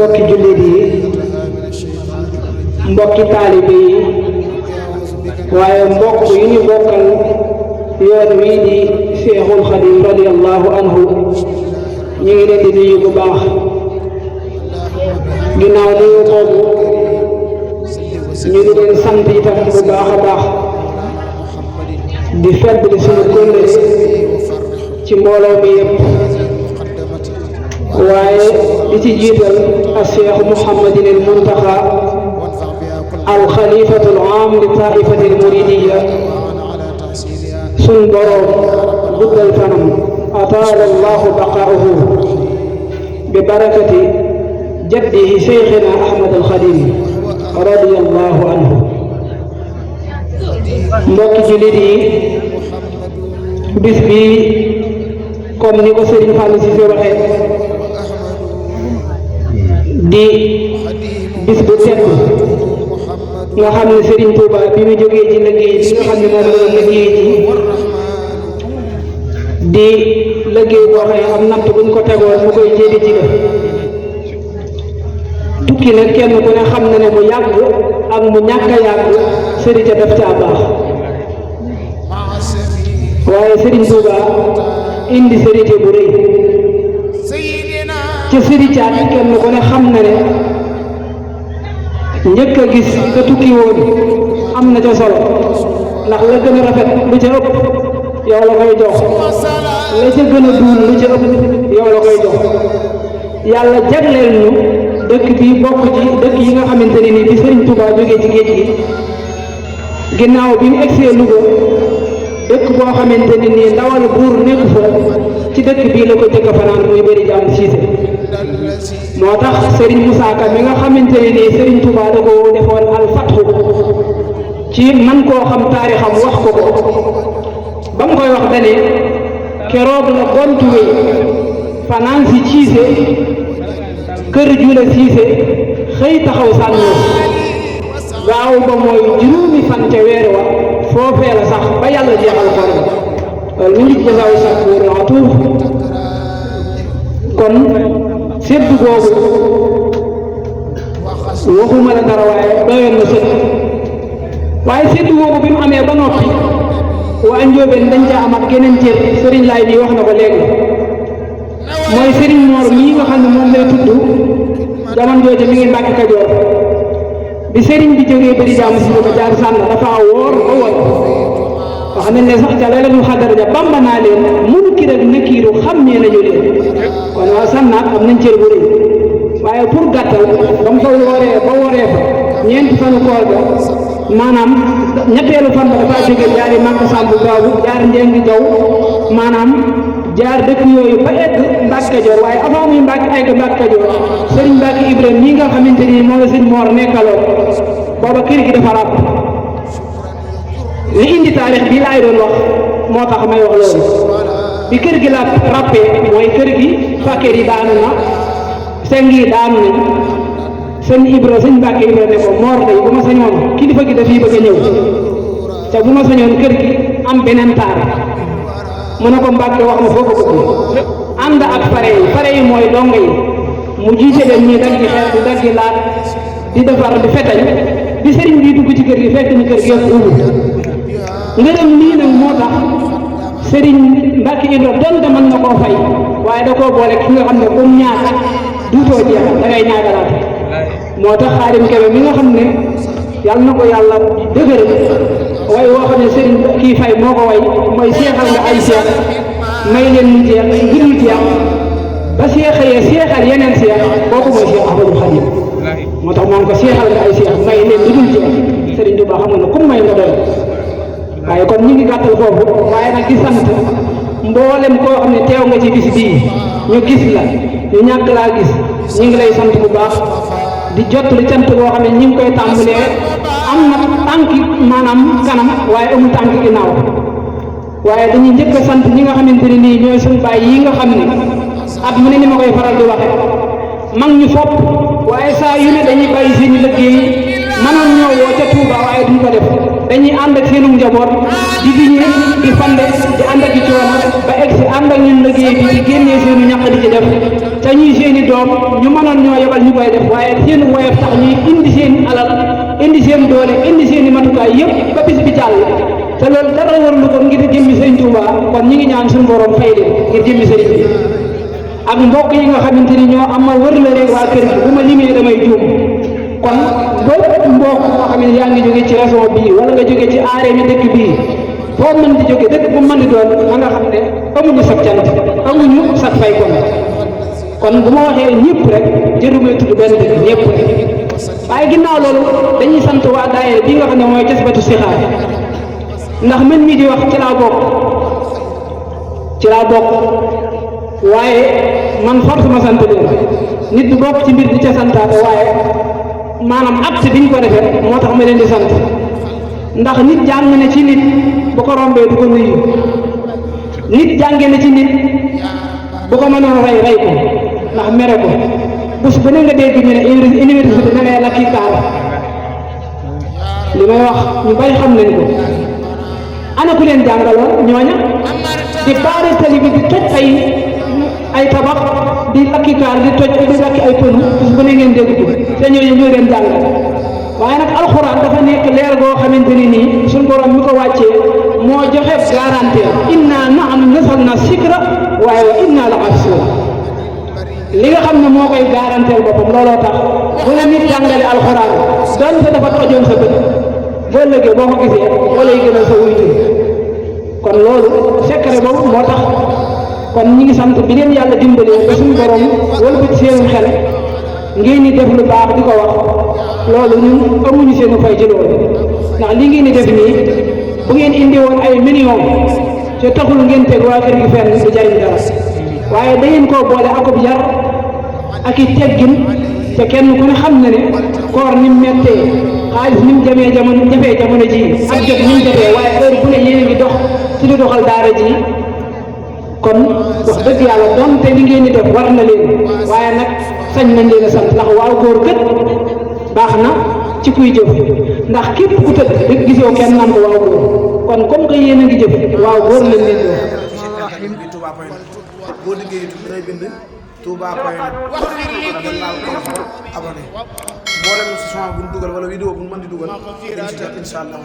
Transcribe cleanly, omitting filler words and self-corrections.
mbokki jullit yi mbokki taalibe yi waaye mbokk yi ñu bokkal yoon wii di Seexul Xadiim radiyallahu anhu ñu ngi leen di nuyu bu baax ginnaaw nuyu boobu ñu ngi leen sant itam bu baax a baax di feddali suñu kóllëre ci mbooloo mi yëpp waaye di ci jiital al Cheikh Mouhamadin al Muntaxa al xalifatu al aam li taifati al muridiya sun boroom guddal fanam ataala allahu baqaahu bi barakati jaddihi cheikhina Ahmad al Xadim radiyallahu anhu. mbokki jullit yi bis bi comme ni ko Serigne Fallou Cissé waxee di bis bu tedd nga xam ne Serigne Touba bi mu jógee ci liggéey bi nga xam ne moom la liggéey di liggéey boo xam ne am natt buñ ko tegoon mu koy jéedi ci la tukki nag kenn ku ne xam na ne mu yàgg ak mu ñàkk a yàgg Serigne ca def caa baax waaye Serigne Touba indi Serigne bu rëy ca Serigne ca kenn ku ne xam na ne njëkk a gis ka tukki woon am na ca solo ndax la gën a rafet lu ca ëpp yow la koy jox la ca gën a duun lu ca ëpp yow la koy jox yàlla jagleel ñu dëkk bi bokk ci dëkk yi nga xamante ne nii bi Serigne Touba jógee ci géej gi ginnaaw bi mu egsee Louga dëkk boo xamante ne nii ndawal buur nekk fa ci dëkk bii la ko jëkk fanaan muy bëri jàmm Siise moo tax Serigne Moussa Ka mi nga xamante ne nii Serigne Touba da ko defoon alfatxu ci man koo xam taarixam wax ko ba mu koy wax dane keroog la gontu wéy fanaan si Siise kër jula Siise xëy taxaw sànnoo gaaw ba mooy juróomi fan ca weer wa foofee la sax ba yàlla jeexal ko loolu mu ngi jasaaw sax wóor tuuf kon séddu googu waxuma la dara waaye doyoon na sëdd waaye séddu googu bi mu amee ba noppi waa Njóobeen dañ ca am ak geneen cër Serigne Laay bi wax na ko léegi mooy Serigne Mor mii nga xam ne moom lay tudd jamono jooju mi ngi Mbàkke Kajoor bi Serigne bi jógee bëri jàmm si ba jaar sànn dafa wóor ba wóor wax nañ ne sax ca Laylatul Qadr ja bamba naa leen Munkar ak Nakiir xàmmee nañu leen kon waa sànnaat am nañ cër bu rëy waaye pour gàttal ba mu fa wooree fa ñeenti fanu koor ga maanaam ñetteelu fan ba dafa jóge jaari Màkka Sambu Gaabu jaar Njengi Jaw maanaam jaar dëkk yooyu ba egg Mbàkke Kajoor waaye avant muy egg Mbàkke Kajoor Serigne Mbàkke Ibrahima mii nga xamante ni moom la Serigne Mor nekkaloon booba kër gi dafa ràpp li indi taarix bii laay doon wax moo tax may wax loolu bi kër gi la ràppee mooy kër gi fakkeer yi daanu na seng yi daanu nañ sëñ Mbàkke Ibrahima ne ko Mor day bu ma sañoon kilifa gi dafii bëgg a ñëw te bu ma sañoon kër gi am beneen taar mu ne ko Mbàkke wax ma foo ko bëgg ànd ak pare yi mooy dongo yi mu jiite leen ñuy daggi xeer di daggi laat di defar di fetañ di sëriñ bi dugg ci kër gi fekk ni kër gi yëpp ubbi ngërëm lii nag moo tax sëriñ Mbàkke Ibra donte mën na koo fay waaye da koo boole ki nga xam ne comme ñaata duutoo jeexal da ngay ñaagalaat moo tax Xaadim Kebe mi nga xam ne yàlla na ko yàlla dëgëral way woo xam ne sëriñ kii fay moo ko way mooy seexal nga ay seex may leen mu jeex ngirul jeex ba seexee seexal yeneen seex kooku mooy Seex Ahmadu Xaadim moo tax moom ko seexal nga ay seex may leen lu dul jeex sëriñ Tuubaa xam na comme may nga doy waaye kon ñu ngi gàttal foofu waaye nag di sant mboolem koo xam ne teew nga ci bis bii ñu gis la ñu ñàkk laa gis ñu ngi lay sant bu baax di jot li cant boo xam ne ñu ngi koy tàmbalee am na tànki maanaam kanam waaye amul tànki ginnaaw waaye dañuy njëkk a sant ñi nga xamante ne nii ñooy suñu baay yi nga xam ne at mu ne ni ma koy faral di waxe mag ñu fopp waaye saa yu ne dañuy bàyyi seeni liggéey mënoon ñoo woo ca Touba waaye duñ ko def dañuy ànd ak seenu njaboot di diñee di fande di ànd ak i coono ba egg si ànd ak ñun liggéey bi di génnee seenu ñàq di ci def te ñuy seeni doom ñu mënoon ñoo yebal ñu koy def waaye seenu woyof tax ñuy indi seen alal indi seen doole indi seeni matukaay yëpp ba bis bi jàll te loolu dara warulu ko ngir jëmmi sëriñ Touba kon ñi ngi ñaan suñu borom fay leen ngir jëmmi sëriñ bi ak mbokk yi nga xamante ni ñoo am ma wër la rek waa kër gi bu ma limee damay juum kon bépp mbokk moo xam ne yaa ngi jóge ci région bii wala nga jóge ci aare mi dëkk bii foo mën di jóge dëkk bu mën di doon ma nga xam ne amuñu sag cant amuñu sag fay kon bu ma waxee ñëpp rek jëru may tudd benn dëkk ñëpp rek waaye ginnaaw loolu dañuy sant waa daayira bi nga xam ne mooy Jazbatu Sixaar ndax man mii di wax ci laa bokk waaye man force ma sant leen nit du bokk ci mbir di ca santaate waaye maanaam acte bi ñu ko defee moo tax ma leen di sant ndax nit jàng na ci nit bu ko rombee du ko nuyu nit jàngee na ci nit bu ko mënoon rey ko ndax mere ko bés bu ne nga dégg ñu ne université na ngay lakki kaar li may wax ñu bari xam nañ ko ana ku leen jàngaloon ñooña di baare tali bi di toj ay tabax di lakki kaar di toj di lakki ay pënu bés bu ne ngeen dégg ko te ñooñu ñoo leen jàngal waaye nag alxuraan dafa nekk leer goo xamante ni nii suñu borom mi ko wàccee moo joxe garantie inna nahnu nazzalna zikra waaye wa inna la xaafisuun li nga xam ne moo koy garanteel boppam looloo tax bu la nit jàngale alxuraan doonte dafa tojoon sa bët boo lëggee boo ko gisee wala yi gën a sa wuy kon loolu secret boobu moo tax kon ñi ngi sant bi leen yàlla dimbalee ba suñu borom wëlbati seen xel ngeen ni def lu baax di ko wax loolu ñun amuñu seen fay ci loolu ndax li ngeen di def nii bu ngeen indi woon ay millions te taxul ngeen teg waa kër gi fenn du jariñ dara waaye da ngeen koo boole akub yar ak i teggin te kenn ku ne xam na ne koor ni mu mettee xaalis ni mu jafee jamono ji ak jot ni mu jafee waaye heure bu ne yéen a ngi dox ci lu doxal daara ji kon wax dëgg yàlla donte li ngeen di def war na leen waaye nag sañ nañ leen a sant ndax waaw góor gët baax na ci kuy jëf ndax képp ku tëdd rek gisoo kenn naan ko waaw góor kon comme que yéen a ngi jëf waaw góor lañ leen di wax. boo liggéey YouTube day bind Touba Point net laal ko abonné mboolem si son bu ñu dugal wala vidéo bu ñu mën di dugal incha allah